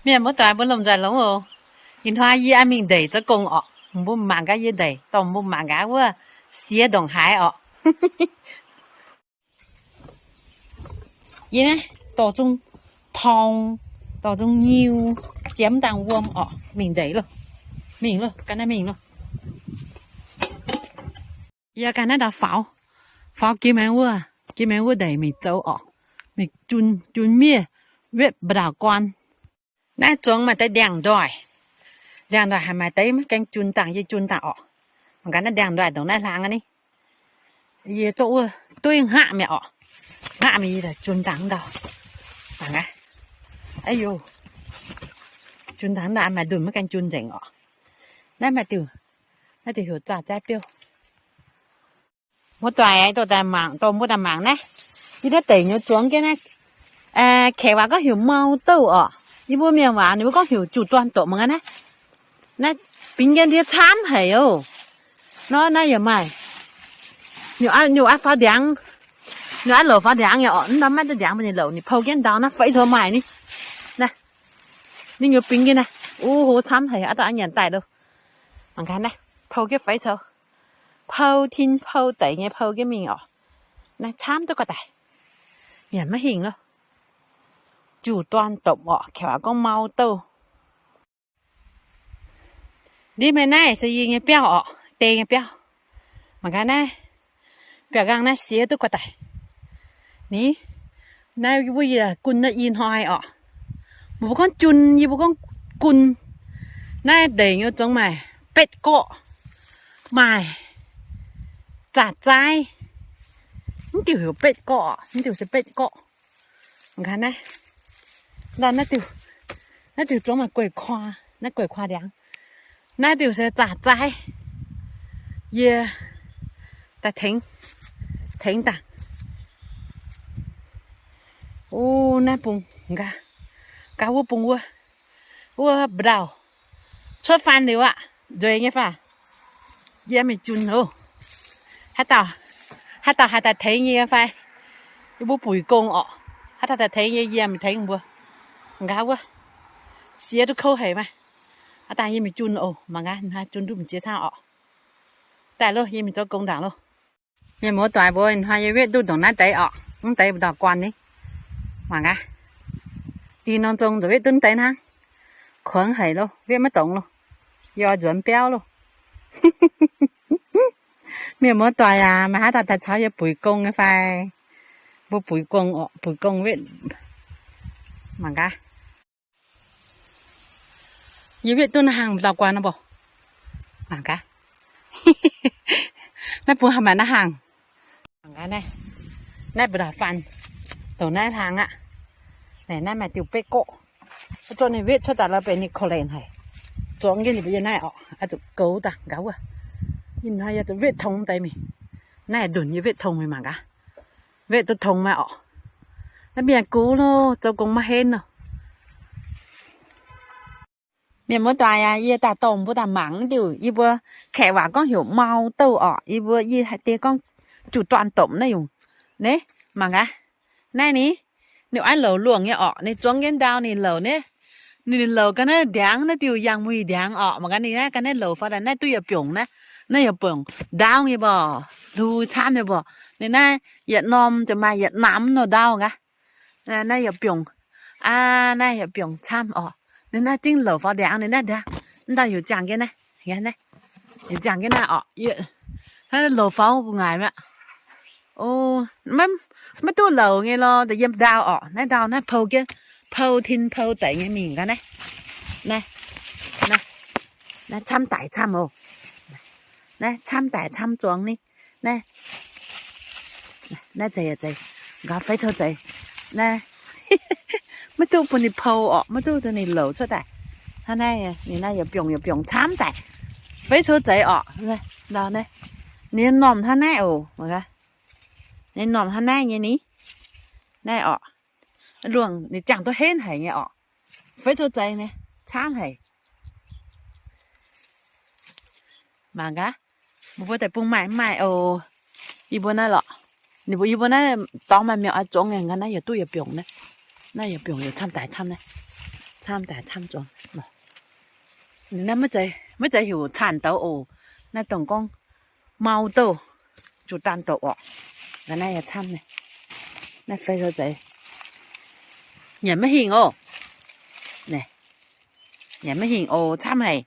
Mienh muoz-doic mbuo lomh nzoih longx oc. Ih hnoi yie mingh ndeic zoux gong orqc. Mbuo mangc gaax yie ndeic, dorh mbuo mangc gaax wuov siex ndongc haaix orqc. Yie naaiv dorh zungv porng, dorh zungv nyiu, jiem dangh wuom orqc, mingh ndeic loh. Mingh loh, ganh naaiv mingh loh. Yie ganh naaiv ndau faaux, faaux jiex maengx wuov, jiex maengx wuov ndeic mingh zoux orqc. Mingh jun, jun miev, wetv mba'ndaauh guaan. Naaiv zuangx maaih deix ndiangx-ndoih. Ndiangx-ndoih haiz maaih deix maiv gaengh jun dangh, yie jun dangh orqc. Mangc gaax naaiv ndiangx-ndoih ndongc naaiv hlang aqv ni. Yie zorqv wuov dueiv hngaqv mi'aqv orqc. Hngaqv mi'aqv yie jun dangh ndau. Mangc gaax. Aiyo, jun dangh ndau maaih ndunh maiv gaengh jun nzengc orqc. Naaiv maaih diuh, naaiv diuh heuc zaah zaaiv biouv. Muoz-doic, dorh daaih mangc, dorh mbuo daaih mangc naaiv. Yie naaiv deic nyei zuangx jienv naaiv, kaeqv waac gorngv heuc mau douh orqc. Yie mbuo mienh waac ninh mbuo gorngv heuc juv-dorn-dopc mangc gaax naaiv. Naaiv bingx jienv ndiev camv haic oc. Nor naaiv yaac maaih. Ninh, ninh faaux ndiangx, ninh oix louc faaux ndiangx nyei orqc. Mv ndau maiv duqv ndiangx mbuo ninh louc, ninh pou jienv ndau naaiv feix coux maaih ni. Naaiv, ninh nyuoz bingx jienv naaiv. Ov, hlo camv haic, aav dauh aav nyanc daaih loh. Mangc gaax naaiv, pou jienv feix coux. Pou tin pou deic nyei pou jienv mingh orqc. Naaiv camv duqv ga'daic. Yaac maiv hingh loh. Juv-dorn-dopc orqc, kaeqv waac gorngv mau douh. Ndiev mingh naaiv se yie nyei biauv orqc, deix nyei biauv. Mangc gaax naaiv, biauv-nqaang naaiv siex duqv ga'daic. Ni, naaiv wuov yie gunv naaiv i hnoi orqc. Mbuo gorngv jun, yie mbuo gorngv gunv. Naaiv ndeic nyei zuangx maaih betv gorqv, maaih zaah zaaiv. Mv diuh heuc betv gorqv, mv diuh se betv gorqv. Mangc gaax naaiv, naaiv diuh, naaiv diuh zuangx maaih gueix kuaa, naaiv gueix kuaa ndiangx. Naaiv diuh se zaah zaaiv. Yie daaih tengx, tengx daaih. Ov, naaiv bung, gaax, gaax wuov bung wuov, wuov mba'ndaauh cuotv faan liuz aqv, nzueic nyei faah. Yie mingh jun oc. Haaix dauh, haaix dauh haih daaih tengx yie fai? Yie mbuo buic gong orqc. Haaix dauh daaih tengx yie, yie mingh tengx mbuo. Mangc gaax wuov, siex duqv kouv haic maah. Aav dangh yie mingh jun oc. Mangc gaax hnoi jun duqv mv jiex camv orqc. Daaih loh, yie mingh zoux gong ndaangc loh. Mienh muoz-doic mbuo, ih hnoi yie wetv duqv ndongc naaiv deix orqc. Mv deix mbu'ndongx guanh ni. Mangc gaax. Ih norm zong nzuqc wetv duqv deix hnangv. Kuangx haic loh, wetv maiv dongz loh. Yie oix nzuonx biauv loh. Mienh muoz-doic aac, maaih haaix dauh daaih caux yie buic gong nyei fai? Mbuo buic gong orqc, buic gong wetv. Mangc gaax. Yie wetv duqv naaiv hangh mbu'ndongx guanh nor mbuo. Mangc gaax. Naaiv bung haaix maaih naaiv hangh. Mangc gaax naaiv. Naaiv mbu'ndongx faan. Dongh naaiv hlang aqv. Naaiv, naaiv maaih diuh betv gorqv. Zorqv ninh wetv cuotv daaih lorz benx ninh korv-lienh haic. Zuangx jienv ninh mbuo yiem naaiv orqc. Oix zuqc goux daaih nqa'haav wuov. Ih hnoi yie zuqc wetv tong deix mingh. Naaiv ndunh yie wetv tong mingh mangc gaax. Wetv duqv tong maiv orqc. Naaiv mienh gux loh, zoux gong maiv henv loh. Mienh muoz-doic aac, yie daaih dorh mbuo daaih mangc naaiv diuh, yie mbuo kaeqv waac gorngv heuc mau douh orqc. Yie mbuo, yie haih deix gorngv juv-dorn-dopc naaiv nyungc. Naaiv, mangc gaax. Naaiv ni, ninh oix louc luongc nyei orqc. Ninh zuangx jienv ndau ninh louc naaiv. Ninh louc ga'naaiv ndiangx, naaiv diuh yangh muic ndiangx orqc. Mangc gaax ninh naaiv ga'naaiv louc faaux daaih, naaiv duqv yietc biongc naaiv. Naaiv yietc biongc ndau nyei mbuo, hlu camv nyei mbuo. Ninh naaiv yietc norm ziouc maaih yietc namx nor ndau gaax. Naaiv yietc biongc, aa, naaiv yietc biongc camv orqc. Ninh naaiv dingv louc faaux ndiangx, ninh naaiv ndiangx. Ndau heuc ziangh jienv naaiv, naaiv, heuc ziangh jienv naaiv orqc. Louc faaux gu'nguaaic mi'aqv. O, maiv, maiv duqv louc nyei lorh, da'yiem ndau orqc. Naaiv ndau naaiv pou jienv, pou tin pou daic nyei mingh gaax naaiv. Naaiv, naaiv, naaiv camv daic camv oc. Naaiv camv daic camv zuangx ni. Naaiv, naaiv zeiz, zeiz, nqa'haav feix coux zeiz. Naaiv, maiv duqv bun ninh pou orqc, maiv duqv bun ninh louc cuotv daaih. Hnangv naaiv, ninh naaiv yietc biongc yietc biongc camv daic. Feix coux zeiz orqc. Naaiv, ninh normh hnangv naaiv oc. Ninh normh hnangv naaiv nyei ni. Naaiv orqc. Luongh ninh jangx duqv henv haic nyei orqc. Feix coux zeiz nyei, camv haic. Mangc gaax, mbuo deic-bung maaih mv maaih oc. Yie mbuo naaiv lorqc, ninh mbuo yie mbuo naaiv dorngx maaih mi'aqv, oix zuangx nyei. Naaiv yietc duqv yietc biongc naaiv. Naaiv yietc biongc yietc camv daic camv naaiv. Camv daaih camv zuangx. Naaiv maiv zeiz heuc caanh douz oc. Naaiv dongh gorngv mau douh, zuqc daanh douc orqc. Naaiv yaac camv naaiv. Naaiv fai zoux zeiz. Nyanc maiv hingh oc. Nyanc maiv hingh oc, camv haic.